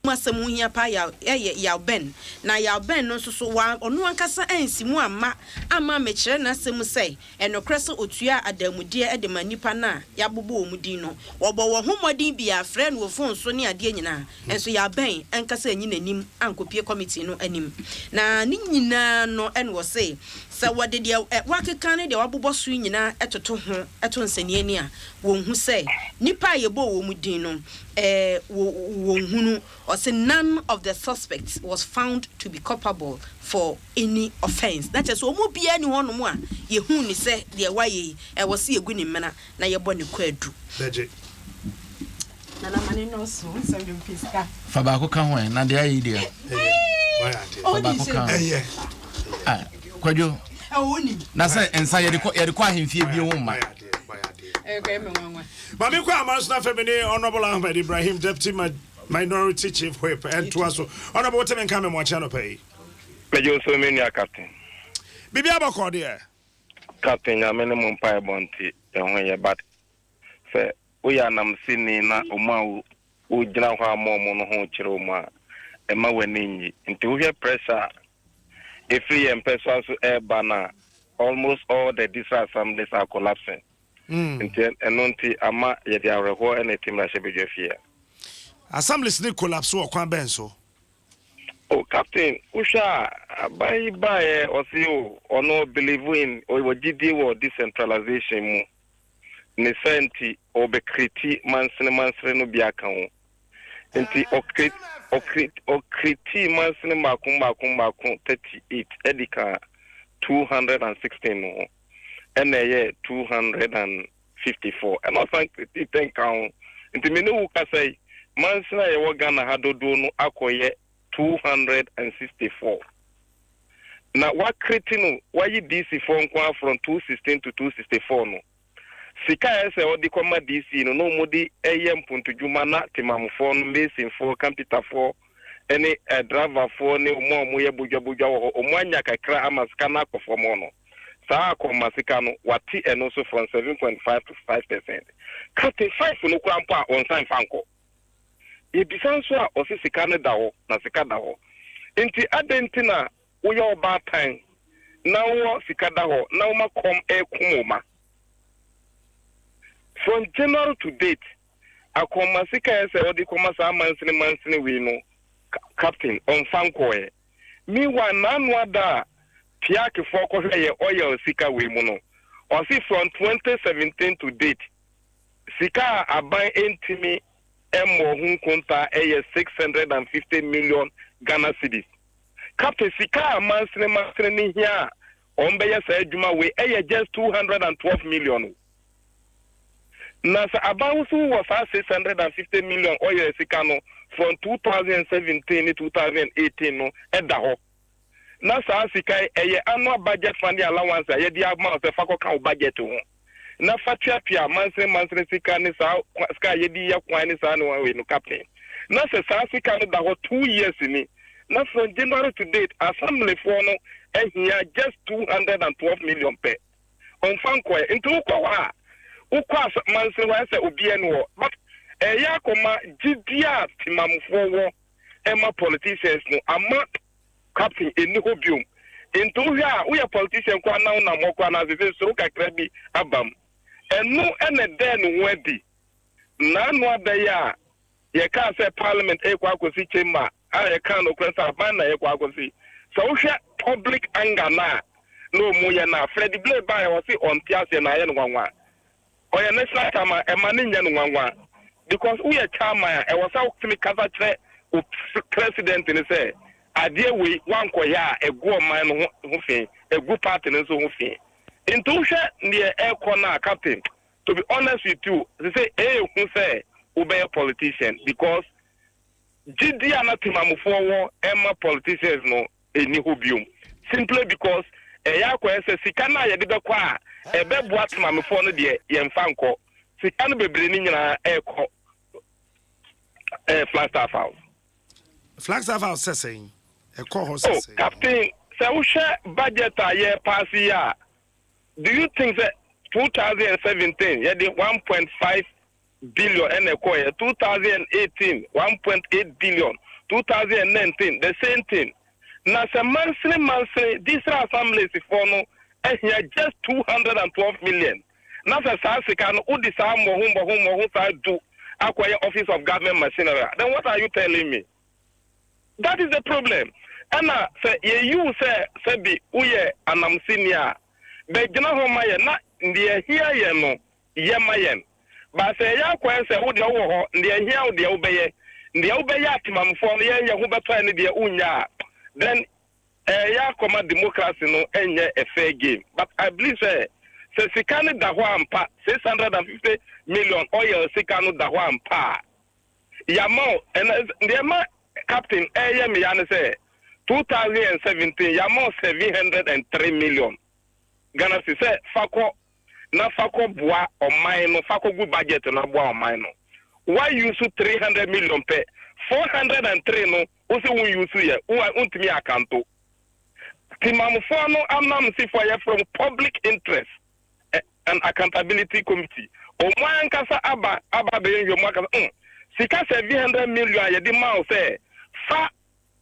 [SPEAKER 2] mu asɛm ho hia paa yaw yɛ yaw bɛn? Na yaw bɛn no nso so, wa ɔno ankasa ansi mu amma amma ammɛkyerɛ n'asɛm mu sɛ ɛnokorɛ sɛ ɔtuaa adanmudeɛ de maa nnipa no a yɛabobɔ wɔn din no. Wɔbɔɔ wɔn ho mmɔden biara frɛɛ no wɔ fon so ne adeɛ nyinaa, nso yaw bɛn ankasa anyi n'anim ankɔpue kɔmitii no anim. Na ne nyinaa no ɛna ɔse sɛ wɔde deɛ wɔakeka ne deɛ wɔabobɔ so yi nyinaa toto ho to nsɛnniani a, wɔnhu sɛ nnipa a yɛbɔɔ wɔn din no Eh, wo, wɔnhunu. Ɔse none of the suspects was found to be culpable for any offence. Na kyerɛ sɛ wɔn mu biara nni hɔnom a yɛhuu no sɛ deɛ wayɛ yi, ɛwɔ sɛ yɛgu ne mena na yɛbɔ no kwaadu.
[SPEAKER 1] Bɛgye.
[SPEAKER 2] Nana ma ne nnɔɔso, wo nsɛm de mepɛ sika.
[SPEAKER 3] Fa baako ka ho ɛ, na deɛ ayɛ yi deɛ.
[SPEAKER 1] Ɛyɛ, wayɛ adeɛ.
[SPEAKER 3] Fa baako ka ho.
[SPEAKER 1] Ɛyɛ.
[SPEAKER 3] Ah, Kwadwo. Na sɛ nsa yɛde kɔ yɛde kɔ ahemfie bio ho mma.
[SPEAKER 1] Wayɛ adeɛ, wayɛ adeɛ. Maame kɔ ama nso na afei me ne Honourable Ahmed Ibrahim Deputy Minority Chief Whip ɛntoa so. Honourable wote me nka me moakye anɔpa yi.
[SPEAKER 4] Megye wo so me nua Captain.
[SPEAKER 1] Biribi abɔkɔ deɛ.
[SPEAKER 4] Captain Nyame ne mo mpaebɔ nti ɛho yɛ but sɛ woyɛ anamsini na ɔmo a wogyina hɔ ama ɔmo no ho kyerɛ ɔmo a ɛma w'ani nnye nti wohwɛ pressure a ɛfiri yɛn mpɛsoa so ɛreba no a almost all the district assemblies are collapsing. Nti ɛno nti ama yɛde awerɛhoɔ na ɛte mmarahyɛbadwa fie ha.
[SPEAKER 1] Assemblies no collapse wɔ kwan bɛn so?
[SPEAKER 4] Oh Captain, wohwɛ a aban yi baeɛ ɔse o ɔno believe in, ɔwɔ gyidie wɔ decentralization mu, ne saa nti ɔbɛ create mansene mansene no bi aka ho. Nti ɔcreate mansene mmaako mmaako mmaako 38 ɛde ka 216 no ho, ɛna ɛyɛ 254, ɛna ɔsan create 10 ka ho. Nti me ne wo kasa yi, mansene a yɛwɔ Ghana ha dodoɔ no akɔyɛ 264. Na wacreate no, wayi DC foɔ nko ara from 216 to 264 no, sika a ɛsɛ ɔde kɔma DC no na wɔn de ɛyɛ mpuntudwuma na temamufoɔ no, masonfoɔ, capitalfoɔ ɛne driverfoɔ ne wɔn a wɔyɛ bodwabodwa wɔ hɔ, wɔn anya kakra ama sika no akɔ fam hɔ no, saa akɔma sika no wate ɛno nso from 7.5 to 5%. Captain, 5 no kora mpo a ɔnsan fa nkɔ. Yɛbisa nso a, ɔsi sika no da hɔ na sika da hɔ. Nti adɛn nti na woyɛ ɔbaatan na wowɔ sika da hɔ na woma kɔm ɛkum wo ma? From January to date, akɔma sika yɛ sɛ ɔde kɔma saa mansene mansene wei no, Captain, ɔmfa nkɔɛ. Meanwhile, n'ano ada a PIACfoɔ kɔhwɛ yɛ oil sika wei mu no, ɔsi from 2017 to date, sika a aban ntumi mmɔ ho nkonta ɛyɛ 650 million Ghana cedis. Captain, sika a mansene mansene ne hia a wɔn bɛyɛ saa adwuma wei ɛyɛ just 212 million o. Na sɛ aban nso wɔ saa 650 million oil sika no from 2017 ne 2018 no ɛda hɔ, na saa sika yi ɛyɛ annual budget funding allowance a yɛde ama wo sɛ fa kɔka wo budget ho na fa tuatua mansene mansene sika ne saa sika a yɛde yɛ kwan ne saa ne wɔn wei no. Captain, na sɛ saa sika no da hɔ 2 years ni, na from January to date, assemblyfoɔ no ahia just 212 million pɛ, ɔnfa nkɔɛ. Nti wokɔ hɔ a, wokɔ mansene hɔ sɛ obiara ni hɔ, but ɛyɛ akɔma gyidi a temamufoɔ wɔ ɛma politicians no ama, Captain, ɛni hɔ biom. Nti wohwɛ a, woyɛ politician koraa na wonam hɔ koraa na asese soro kakra bi aba mu. Ɛno ɛna dɛn ne ho adi n'ano abɛyɛ a yɛkaa sɛ parliament ɛkɔ akɔsi chamber a yɛkaa no korɛ sɛ aban na yɛkɔ akɔsi. Sɛ wohwɛ public anger no a na ɔmu yɛ no a, Freddie Blay baeɛ, wɔ se ɔnte aseɛ na ayɛ no nwanwa. Ɔyɛ national chairman, ɛma ne nyɛ no nwanwa because woyɛ chairman a, ɛwɔ sɛ wotumi kasa kyerɛ o president ne sɛ adeɛ wei wankɔyɛ a, ɛgu ɔman no ho fi, ɛgu party no nso ho fi. Nti wohwɛ neɛ ɛrekɔ no a, Captain, to be honest with you, sɛ ɛyɛ hu sɛ wobɛyɛ politician because gyidi a na temamufoɔ wɔ ɛma politicians no ɛni hɔ biom, simply because ɛyɛ akɔyɛ sɛ sika no a yɛde bɛkɔ a ɛbɛboa temamufoɔ no deɛ, yɛmfa nkɔ. Sika no bebree no nyinaa ɛrekɔ Flagstaff House.
[SPEAKER 1] Flagstaff House sɛ sɛn? Ɛkɔ hɔ sɛ
[SPEAKER 4] Oh,
[SPEAKER 1] sɛn?
[SPEAKER 4] Captain, sɛ wohwɛ budget a yɛ pass yi a, do you think sɛ 2017 yɛde 1.5 billion ɛna ɛkɔɛ, 2018 1.8 billion, 2019 the same thing, na sɛ mansene mansene district assemblies foɔ no ahia just 212 million, na sɛ saa sika no wode saa mmɔho mmɔho mmɔho saa du akɔyɛ Office of Government Machinery, then what are you telling me? That is the problem. Ɛna sɛ yɛyiw sɛ sɛbi woyɛ anamsini a bɛgyina hɔ ma yɛ na deɛ hia yɛ no yɛ ma yɛn ba, sɛ ɛyɛ akɔyɛ sɛ wo deɛ wowɔ hɔ, deɛ hia wo deɛ wobɛyɛ, deɛ wobɛyɛ atemamfoɔ no yɛn yɛ ho bɛtɔ ne deɛ wonya a, then ɛyɛ akɔma democracy no ɛnyɛ a fair game. But I believe sɛ sika no da hɔ ampa, 650 million oil sika no da hɔ ampa a yàmà ɛna deɛ ma, Captain, ɛyɛ mi ya ne sɛ 2017 yàmà 703 million Ghana cedis sɛ fakɔ na fakɔ boa ɔman no, fakɔ gu budget no aboa ɔman no. Wa use 300 million pɛ, 403 no wosi won use yɛ wontumi akanto. Timamufoɔ no anamsifoɔ yɛfrɛ mo Public Interest and Accountability Committee, ɔmo ankasa aba abɛyɛ nhwɛ mu akasa sika 700 million a yɛde ma wo sɛ fa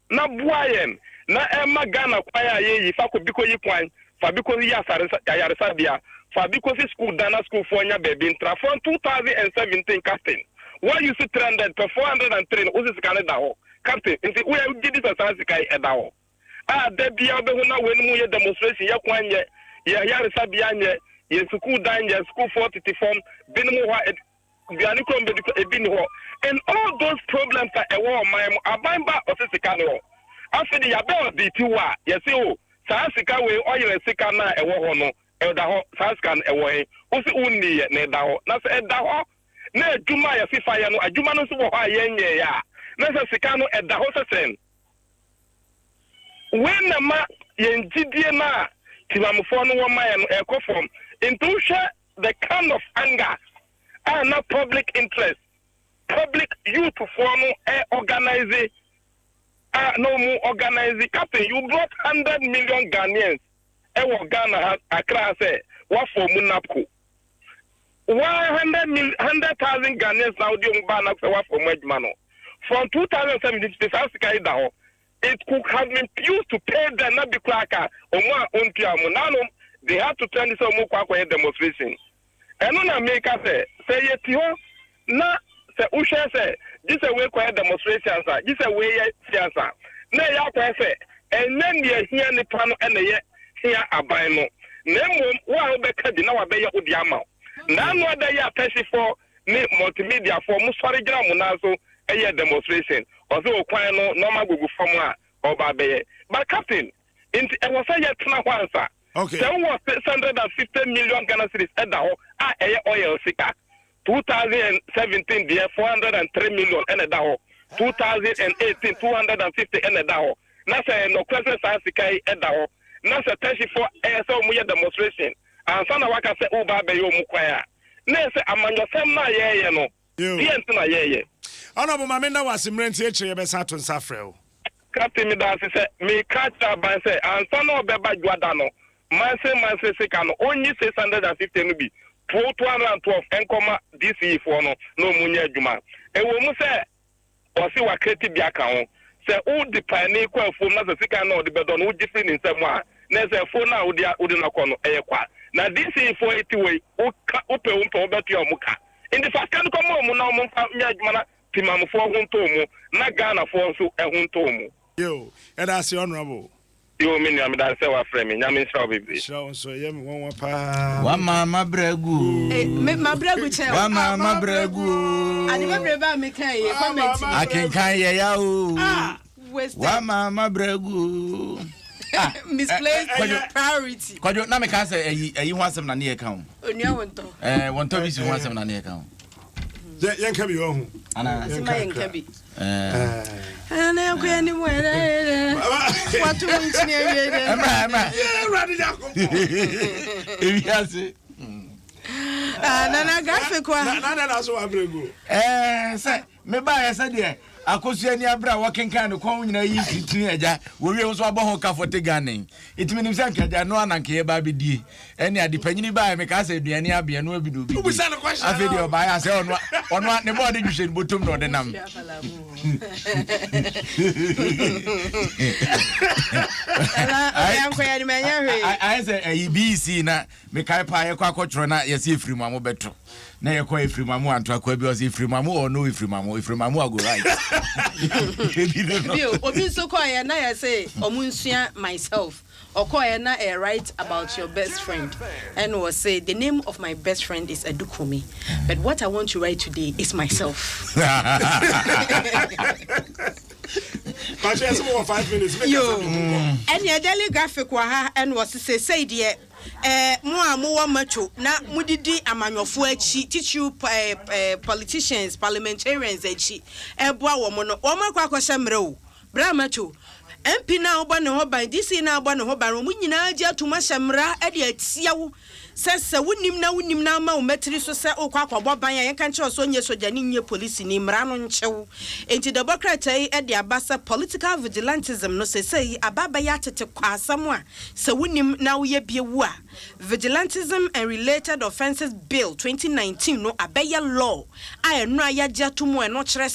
[SPEAKER 4] na boa yɛn na ɛma Ghana kwan a yɛyi fa kɔ bi kɔ yi kwan, fa bi kɔ yi ayaresabea, fa bi kɔ si school dana, schoolfoɔ nya baabi ntra from 2017, Captain, wɔn use 300 per 403 no, wosi sika no da hɔ. Captain, nti woyɛ wogye di sɛ saa sika yi ɛda hɔ a da biara wobɛhu na weinom yɛ demonstration, yɛ kwan nyɛ, yɛ ayaresabea nyɛ, yɛ sukuu dan nyɛ, sukuufoɔ tete fam, binom wɔ hɔ a aduane kura mbɛdi kura ebi ni hɔ and all those problems a ɛwɔ ɔman mu, aban ba ɔsi sika ni hɔ. Afei de yabɛ ɔdi ti wɔ a yɛsi o saa sika wei ɔyerɛ sika no a ɛwɔ hɔ no ɛda hɔ, saa sika no ɛwɔ he? Wosi wonni yɛ na ɛda hɔ, na sɛ ɛda hɔ na adwuma a yɛsi fa yɛ no, adwuma no nso wɔ hɔ a yɛnyɛ yɛ a, na sɛ sika no ɛda hɔ sɛ sɛn wei na ma yɛn gyidie no a timamufoɔ no wɔ ma yɛ no ɛkɔ fam. Nti wohwɛ the kind of anger a na public interest, public youth foɔ no ɛ organize a na wɔn organize. Captain, you brought 100 million Ghanaians ɛwɔ Ghana ha, Accra ha, sɛ wafɔ mu NABCO 100 mil 100,000 Ghanaians na wɔde wɔn ba na sɛ wafɔ mu adwuma no from 2017. Saa sika yi da hɔ, it could have been used to pay them na bi kura aka wɔn a wɔntua wɔn nanom. They had to tell sɛ wɔn kɔ akɔyɛ demonstration. Ɛno na meka sɛ yɛti hɔ na sɛ wohwɛ sɛ gye sɛ wei kɔyɛ demonstration ansa, gye sɛ wei yɛ si ansa na ɛyɛ akɔyɛ sɛ ɛnyɛ nea hia nipa no ɛna ɛyɛ hia aban no, na mmom wo a wobɛka bi na wabɛyɛ wo de ama wo. Naano ada yi atɛhyefoɔ ne multimediafoɔ mo sɔre gyina mo nan so ɛyɛ demonstration, ɔsɛ okwan no nɔɔma gugu fam a ɔba abɛyɛ. But captain, nti ɛwɔ sɛ yɛtena hɔ ansa sɛ wowɔ 650 million Ghana cedis ɛda hɔ a ɛyɛ oil sika, 2017 deɛ 403 million ɛna ɛda hɔ, 2018 250 ɛna ɛda hɔ, na sɛ nɔkorɛ sɛ saa sika yi ɛda hɔ na sɛ tɛhyifoɔ ɛyɛ sɛ ɔmo yɛ demonstration ansa na waka sɛ woba abɛyɛ ɔmo kwan a, na yɛ sɛ amanyɔsɛm no a yɛɛyɛ no deɛ nti na yɛɛyɛ.
[SPEAKER 1] Honorable, maame nda wɔ ase mmerɛ nti akyire yɛbɛsa ato nsa frɛ wo.
[SPEAKER 4] Captain, mi da ase sɛ meka kyerɛ aban sɛ ansa na ɔbɛba dwada no, manse manse sika no ɔnyi 650 no bi 212 nkɔma DCE foɔ no na ɔmu nyɛ adwuma. Ɛwɔ mu sɛ ɔse wakreti bi aka ho sɛ wode paani kɔ afuom na sɛ sika na ɔde bɛdɔ no wogye firi ne nsam a, na sɛ afuo no a wode no akɔ no ɛyɛ kwa. Na DCE foɔ yi ti wei woka wopɛ wo mpɛ wobɛtua ɔmo ka, nti fa sika no kɔma ɔmo na ɔmo mfa nyɛ adwuma na timamufoɔ ho ntɔɔ mu na Ghanafoɔ nso ɛho ntɔɔ mu.
[SPEAKER 1] Yo, ɛda ase, honorable.
[SPEAKER 4] Yo, me nua, meda sɛ wafrɛ me. Nyame nhyira wo bebree.
[SPEAKER 1] Hyira wo nso, ɛyɛ me nwanwa paa.
[SPEAKER 3] Wama mabrɛ gu.
[SPEAKER 2] Mabrɛ gu kyɛn.
[SPEAKER 3] Wama mabrɛ gu.
[SPEAKER 2] Ade bebree ba a meka yi comment.
[SPEAKER 3] Akenkan yɛ ya o.
[SPEAKER 2] Wasted.
[SPEAKER 3] Wama mabrɛ gu.
[SPEAKER 2] Misplaced priority.
[SPEAKER 3] Kwadwo, na meka sɛ ɛyi ho asɛm na ne yɛ ka o.
[SPEAKER 2] Onua wo ntɔ.
[SPEAKER 3] Wɔn tɔ bi si ho asɛm na ne yɛ ka o.
[SPEAKER 1] Yɛnka bi wɔ ho.
[SPEAKER 3] Ana.
[SPEAKER 2] Asema yɛnka bi. Ana yɛnkɔ yɛn anim ɛdɛ wato mu nkyini awie dɛ.
[SPEAKER 3] Ɛmra ɛmra.
[SPEAKER 1] Awurade Nyankopɔn.
[SPEAKER 3] Ewi ase.
[SPEAKER 2] Nana graphic wa.
[SPEAKER 1] Na na na so wabrɛ gu.
[SPEAKER 3] Sɛ mebaeɛ sɛ deɛ akosua ni abere a wɔkenkan ne kɔn nyinaa yi titiri agya wɔwie nso abɔ ho ka fɔte Ghana yi ɛtumi nim sɛ nka agya no ananka yɛba abɛdie ɛne ade panyini baeɛ mekaa sɛ aduane abeɛ no abi na obi die.
[SPEAKER 1] Wobisa no question.
[SPEAKER 3] Afei deɛ ɔbaeɛ a sɛ ɔno ne bɔɔde dwehwɛ ne bɔtɔm na ɔde nam.
[SPEAKER 2] Yɛnkɔ yɛn anim, ɛnyɛ hwee.
[SPEAKER 3] Ayɛ sɛ ɛyi BEC na mekae paa yɛkɔ akɔtwerɛ na yɛsɛ ɛfiri mu a mobɛto na yɛkɔ ɛfiri mu a mo anto akoa bi ɔsɛ ɛfiri mu a mo or no ɛfiri mu a mo ɛfiri mu a mo ago right.
[SPEAKER 2] Bio, obi nso kɔɔyɛ na yɛ sɛ ɔmo nsua myself. Ɔkɔɔyɛ na ɛyɛ write about your best friend, ɛna ɔsɛ, "The name of my best friend is Adukumi, but what I want to write today is myself."
[SPEAKER 1] Pakyɛ sɛ mowɔ 5 minutes.
[SPEAKER 2] Yo.
[SPEAKER 1] Mekasa bi nkɔ.
[SPEAKER 2] Ɛnea Daily Graphic wɔ ha ɛna ɔse sesei deɛ mo a mowɔ matwo na modidi amanyɔfoɔ akyi, titiriw ɛɛ ɛɛ politicians, parliamentarians akyi ɛboa wɔn no, wɔn akɔ akɔhyɛ mmerɛ o. Bra matwo MP na wobɔ ne ho ban, DC na wobɔ ne ho ban, wɔn nyinaa gye atum ahyɛ mmara de atia wo sɛ wonim na wonim na ama wo mmatiri so sɛ wokɔ akɔbɔ ban a yɛnka nkyerɛ wo sɛ ɔnyɛ sogyani, nyɛ polisini, mmara no nkyɛw. Enti dɛbɔ krataa yi de aba sɛ political vigilantism no sesei aba abɛyɛ atete kɔ asɛm a sɛ wonim na woyɛ bie wu a, Vigilantism and Related Offences Bill 2019 no abɛyɛ law a ɛno a yɛagye ato mu a ɛno kyerɛ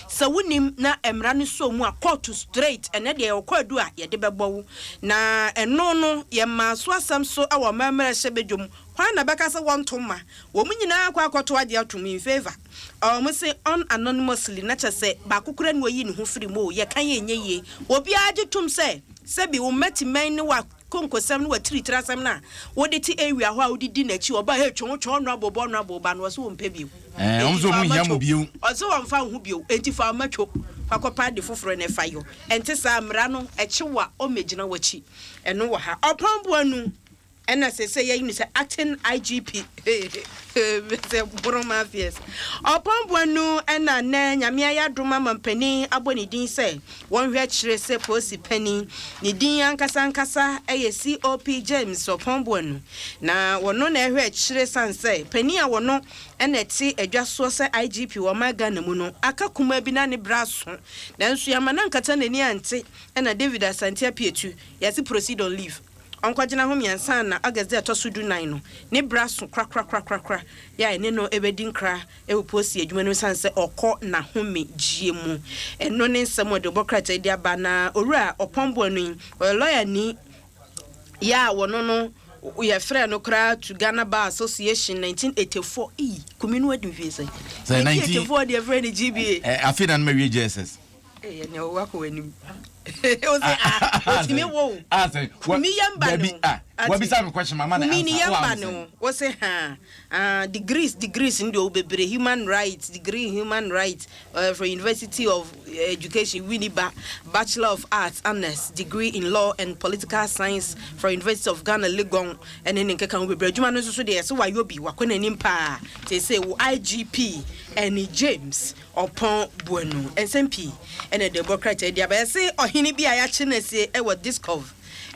[SPEAKER 2] sɛ wonim na mmara no so mu a, court straight. Ɛnɛ deɛ yɛwɔ kɔ adu a yɛde bɛbɔ wo na ɛno no yɛmaa so asɛm so wɔ mmarima hyɛ badwam. Hwan na bɛka sɛ wɔnto mma? Wɔn nyinaa akɔ akɔto agye atom in favour. Wɔn se unanimously, na kyerɛ sɛ baako koraa ni oyi ne ho firi mu o, yɛka yɛ ɛnyɛ yie. Obiara gye tom sɛ sɛbi wo mmatiman ne w'akonkosɛm ne w'atiritirasɛm no a wode te area hɔ a wode di n'akyi, ɔba hey twɔn twɔn honourable ba honourable ba no, ɔse ɔmpɛ bio.
[SPEAKER 3] Ɛɛ, wɔn
[SPEAKER 2] Enti
[SPEAKER 3] nso
[SPEAKER 2] fa
[SPEAKER 3] wɔn
[SPEAKER 2] ɔma
[SPEAKER 3] nhia mo
[SPEAKER 2] two.
[SPEAKER 3] bio.
[SPEAKER 2] Ɔse ɔmfa wo ho bio, enti fa ɔma two. Fa kɔpɛ ade foforɔ na fa yɔ. Ɛnte saa a, mmara no, ɛkye wo a, ɔmmɛgyina w'akyi. Ɛno wɔ ha. Ɔpɔn Boanu ɛna seesei yɛayi no sɛ acting IGP. Sɛ Borɔ Mafias. Ɔpɔn Boanu ɛna nnɛ Nyame ayɛ adom ama mpanin abɔ ne din sɛ wɔnhwɛ akyire sɛ polisi panin. Ne din ankasa ankasa ɛyɛ COP James Ɔpɔn Boanu. Na wɔno na ɛhwɛ akyire sane sɛ panin a wɔno ɛna ɛte adwa soɔ sɛ IGP wɔ ɔman Ghana mu no aka kumaa bi na ne berɛ aso. Nanso yɛama no ankata n'ani ante ɛna David Asante Apiatu yɛse proceed on leave. Ɔnkɔgyina ho mmiɛnsa na August da ɛtɔ so 14 no ne berɛ aso korakorakorakora yɛ a ɛne no ɛbɛdi nkra ɛwɔ polisi adwuma no mu sane sɛ ɔkɔ n'ahomegyeɛ mu. Ɛno ne nsɛm a ɔde ɔbɔ krataa di aba. Na owura Ɔpɔn Boanu yi, ɔyɛ lawyer ni yɛ a wɔno no yɛfrɛ no koraa to Ghana Bar Association 1984. Eyi kumi no adi mfie sɛ
[SPEAKER 3] Sɛ
[SPEAKER 2] 1984 deɛ yɛfrɛ no GBA.
[SPEAKER 3] Afei na no ma wie JSS.
[SPEAKER 2] Ɛyɛ nea ɔwɔ akɔ w'anim. O sɛ ah, otumi wo.
[SPEAKER 3] Ah, sɛ
[SPEAKER 2] Kumi yɛ mba ne ho.
[SPEAKER 3] Ah, wabisa me question, mama na
[SPEAKER 2] Kumi ni
[SPEAKER 3] answer.
[SPEAKER 2] yɛ
[SPEAKER 3] Wo
[SPEAKER 2] mba
[SPEAKER 3] answer.
[SPEAKER 2] ne ho. Wo se ha. Ah, degrees ndi o bebree, human rights degree, human rights from University of Education Winneba, Bachelor of Arts Honours degree in Law and Political Science from University of Ghana Legon, ɛne ne nkeka ho bebree. Adwuma no nso so deɛ, ɛsɛ wayɔ bi, wakɔ n'anim paa. Te sɛ wo IGP ɛne James Ɔpɔn Buanu. Nsɛm pii ɛna de bɔ krataa di aba. Yɛse ɔhene bi a yɛakye no asie ɛwɔ Dixcove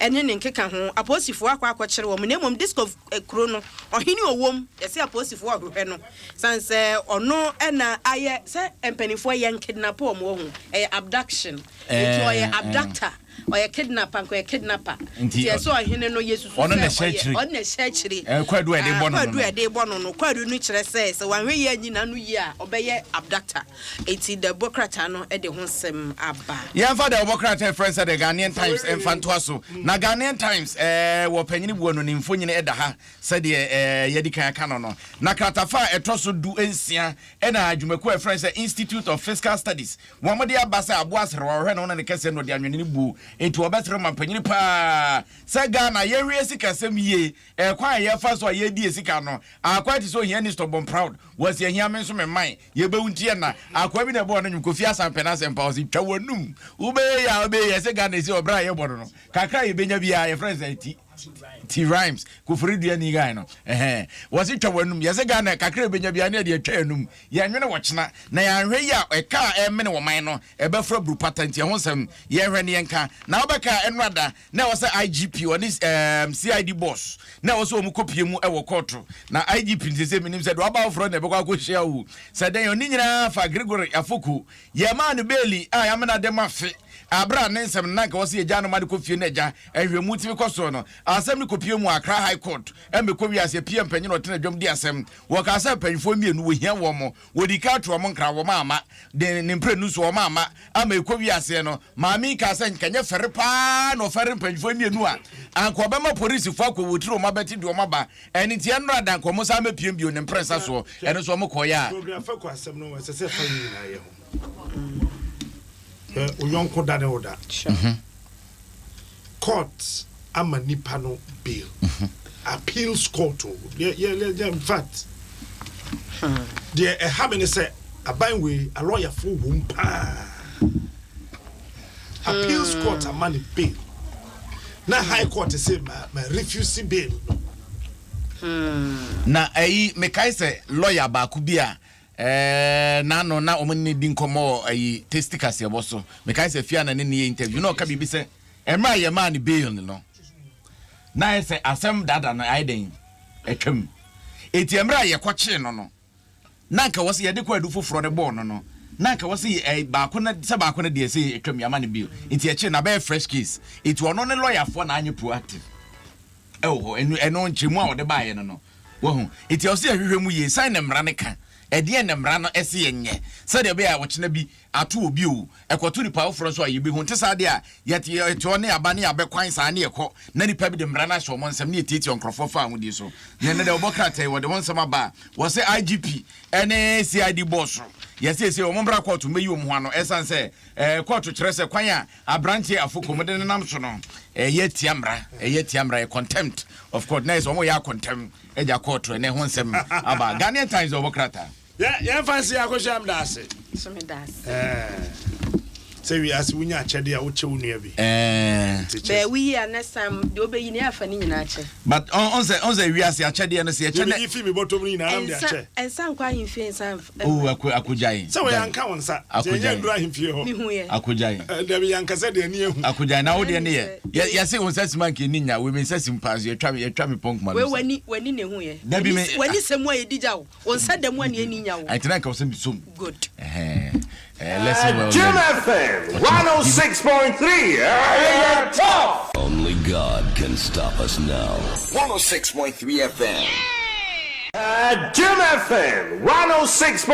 [SPEAKER 2] ɛne ne nkeka ho, apolisifoɔ akɔ akɔkyere wɔn. Na mmom Dixcove kuro no ɔhene ɔwom, yɛse apolisifoɔ ɔhwehwɛ no sane sɛ ɔno ɛna ayɛ sɛ mpanimfoɔ yɛn kidnap wɔn wɔ ho, ɛyɛ abduction, nti ɔyɛ abductor, ɔyɛ kidnapper, nka ɔyɛ kidnapper.
[SPEAKER 3] Nti
[SPEAKER 2] nti ɛsɛ ɔhene no yɛsusu
[SPEAKER 3] ɔno na
[SPEAKER 2] sɛ
[SPEAKER 3] ɛhyɛ
[SPEAKER 2] ɔyɛ
[SPEAKER 3] akyire.
[SPEAKER 2] Ɔno na ɛhyɛ akyire.
[SPEAKER 3] Kwadu a yɛde
[SPEAKER 2] Ah,
[SPEAKER 3] bɔ no no
[SPEAKER 2] kwadu a yɛde bɔ no, kwadu no kyerɛ sɛ sɛ wanhwɛ yie anyi n'ano yie a, ɔbɛyɛ abductor. Eti da bɔ krataa no de ho nsɛm aba.
[SPEAKER 3] Yɛmfa deɛ wɔbɔ krataa frɛ sɛ The Ghanaian Times mfa ntoa so. Na Ghanaian Times wɔ panyini bua no ne mfonyini ɛda ha sɛdeɛ yɛdi kan aka no. Na kratafa a ɛtɔ so 16 ɛna adwumakuo a ɛfrɛ sɛ Institute of Fiscal Studies wɔn de aba sɛ aboa aserewa ɔhwɛ ne ho na ne kɛseɛ na ɔde anwene ne buo, nti wɔbɛsere ma panyini paa sɛ Ghana yɛhwɛ sikasɛm yie, ɛkwan a yɛfa so a yɛdi sika no akwa te sɛ ohia ni stubborn proud wɔsi ahia me nso me man yɛbɛwu nti ɛna akoa bi na ɛbɔɔ no nwom Kofi Asampɛ no asɛmpa ɔse twa w'anum wobɛyɛ yɛ a wobɛyɛ yɛ sɛ Ghana ɛsi ɔbrɛ a yɛbɔ no kakra a yɛbɛnya biara yɛfrɛ sɛ ti rhymes kofori dua ni guy no ɛhɛn wɔse twa w'anum yɛsɛ Ghana kakra a yɛbɛnya biara ne yɛde atwa anum yɛnwene wɔkyena na yɛanhwɛ yi a ɛka a ɛmene wɔ man no ɛbɛfra buru pata. Nti ɛho nsɛm yɛhwɛ ne yɛnka na wobɛka ɛno ada na ɛwɔ sɛ IGP ɔne CID boss na ɛwɔ sɛ wɔn kɔpie mu ɛwɔ kɔɔto. Na IGP nti sɛ menim sɛ deɛ waba foforɔ na ɛbɛkɔ akɔhyia wo sɛ dɛn ɔne nyinaa fa Gregory Afoko yɛmaa no bail a yɛamena de ma fe abere a ne nsɛm no na nka wɔ sɛ yɛgya no ma de kɔ fie no agya ahwɛmu tumi kɔ soɔ no asɛm no kɔpie mu Accra High Court ɛmbɛkɔ wiase pie mpanyin a ɔtena dwam di asɛm. Wɔkaa sɛ mpanyinfoɔ mmienu wɔhia wɔn mo wɔdi ka to wɔn nkra wɔn ama de ne mprenu so wɔn ama ɛkɔ wiaseɛ no maame yi kaa sɛ nkanyɛ fɛre paa na ɔfɛre mpanyinfoɔ mmienu a anka ɔbɛma polisifoɔ akɔ wɔtiri wɔn abɛte de wɔn aba. Ɛne nti ɛnora da nka wɔn san mɛpiem bio ne mprɛnsa soɔ ɛno nso wɔn kɔɔyɛ a
[SPEAKER 1] Program fɛ kɔ asɛm no ɛsɛ sɛ fa yi nyinaa yɛ ho. Hwɛ, wo yɔnko da ne wo da. Court ama nipa no bail. Appeals court o. Yɛ in fact, deɛ ɛha me ne sɛ aban wei alɔyafoɔ wɔ mu paa. Appeals court ama ne bail na High Court sɛ ma refuse bail no.
[SPEAKER 3] Na ɛyi mekae sɛ lawyer baako bi a n'ano na wɔn ne di nkɔmmɔ wɔ ɛyi Tasty kaseɛbɔ so, mekae sɛ fia na ne ne yɛ interview na ɔka biribi sɛ mmerɛ a yɛmaa ne bail no na ayɛ sɛ asɛm dada no ayɛ den atwam, eti mmerɛ a yɛkɔkyee no na nka wɔ sɛ yɛde kɔ adu foforɔ no bɔɔ no na nka wɔ sɛ baako na sɛ baako no deɛ sɛ atwam yɛama no bail, nti ɛkyee na bɛyɛ fresh case, eti ɔno ne lɔyafoɔ na anyɛ proactive ɛwɔ hɔ. Ɛno nkyɛmu a wɔde baayɛ no wɔho nti ɛwɔ sɛ yɛhwehwɛ mu yie san ne mmara ne ka. Ɛdeɛn na mmara no se yɛnyɛ sɛdeɛ ɛbɛyɛ a ɔkyena bi ato obi o, ɛkɔto nipa foforɔ nso a yɛbɛhu. Nte saa deɛ a, yɛte yɛte hɔ ne yɛaba ne yɛabɛ kwan saa ne yɛkɔ na nipa bi de mmara no ahyɛ wɔn nsam ne yɛtiatia nkurɔfoɔ fa ahodie so. Yɛn nnɛ deɛ wɔbɔ krataa yi wɔde ho nsɛm aba a, wɔse IGP ne CID boss yɛsiesie wɔn mmra kɔɔto mmɛyi wɔn ho ano ɛsiane sɛ ɛɛ kɔɔto kyerɛ sɛ kwan a aberanteɛ Afokom de nenam so no ɛyɛ tia mmara, ɛyɛ tia mmara, ɛyɛ contempt of court na ɛyɛ sɛ wɔn yɛ akɔntɛm agya kɔɔto ɛnɛ ho nsɛm aba Ghanaian Times ɔbɔ krataa.
[SPEAKER 1] Yɛ yɛn fa nsi akɔhyɛ am da ase.
[SPEAKER 2] So me da ase.
[SPEAKER 1] Ɛɛ sɛ wiase wonya akyɛde a wokyɛ wo nua bi.
[SPEAKER 3] Ɛɛ.
[SPEAKER 2] Bɛɛ woyi a next time deɛ wobɛyi no yɛ afa ne nyinaa kyɛ.
[SPEAKER 3] But ɔn sɛ ɔn sɛ wiase akyɛdeɛ no sɛ yɛkyɛ nɛ.
[SPEAKER 1] Deɛ meyi fi me bɔtɔm no nyinaa na mede akyɛ.
[SPEAKER 2] Ɛnsa nkɔ ahemfie nsa nf.
[SPEAKER 3] Oh ako akogyae.
[SPEAKER 1] Sɛ wɔyɛ anka wo nsa. Sɛ yɛnyɛ nnuru ahemfie hɔ.
[SPEAKER 2] Mehu yɛ.
[SPEAKER 3] Akogyae.
[SPEAKER 1] Dabi yɛanka sɛ deɛ ani ahu.
[SPEAKER 3] Akogyae na wo deɛ ne yɛ. Yɛ yɛse wo nsa sim anka ɛni nya wei me nsa sim paa so yɛtwa me yɛtwa me pɔnkoma no
[SPEAKER 2] Wei w'ani w'ani na ehu yɛ.
[SPEAKER 3] Dabi me.
[SPEAKER 2] W'ani sɛ mu a yɛdi gya o. Wo nsa da mu a nea ɛni nya wo.
[SPEAKER 3] Ɛnti na nka wo sɛ me som.
[SPEAKER 2] Good.
[SPEAKER 3] Ɛhɛn ɛɛ lesson well
[SPEAKER 5] Jim
[SPEAKER 3] learned.
[SPEAKER 5] FM 106.3 ɛyɛ tough.
[SPEAKER 6] Only God can stop us now.
[SPEAKER 7] 106.3 FM.
[SPEAKER 5] Jim FM 106.